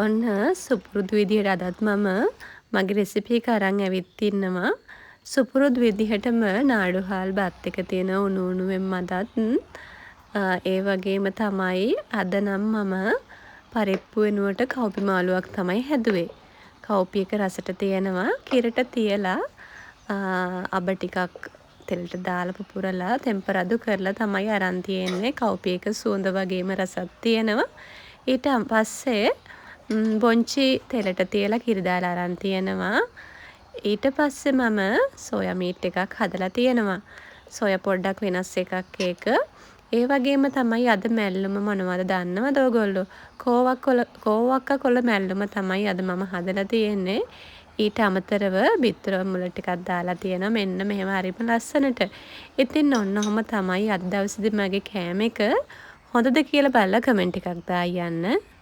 ඔන්න සුපුරුදු විදිහට අදත් මම මගේ රෙසිපි එක අරන් ඇවිත් ඉන්නවා. සුපුරුදු විදිහටම නාඩු හාල් බත් එක තියෙනවා උණු උණුවෙන්ම අදත්. ඒ වගේම තමයි අද නම් මම පරිප්පු වෙනුවට කව්පි මාළුවක් තමයි හැදුවේ. කව්පි එක රසට තියෙනවා. කිරට තියලා අබ ටිකක් තෙලට දාලා පුපුරලා තෙම්පරාදු කරලා තමයි අරන් තියෙන්නේ. කව්පි එක සුවඳ වගේම රසත් තියෙනවා. ඊට පස්සේ බොංචි තෙලට තියලා කිරි දාලා අරන් තියෙනවා. ඊට පස්සේ මම සෝයා මීට් එකක් හදලා තියෙනවා. සෝයා පොඩ්ඩක් වෙනස් එකක් ඒක. ඒ වගේම තමයි අද මැල්ලුම මොනවද දන්නවද ඔයගොල්ලෝ? කෝවක්ක කොළ මැල්ලුම තමයි අද මම හදලා තියෙන්නේ. ඊට අමතරව බිත්තර මුල ටිකක් දාලා තියෙනවා මෙන්න මෙහෙම හරිම ලස්සනට. ඉතින් ඔන්න ඔහොම තමයි අද දවසේදී මගේ කෑම එක. හොඳද කියලා බලලා කමෙන්ට් එකක් දාන්න යන්න.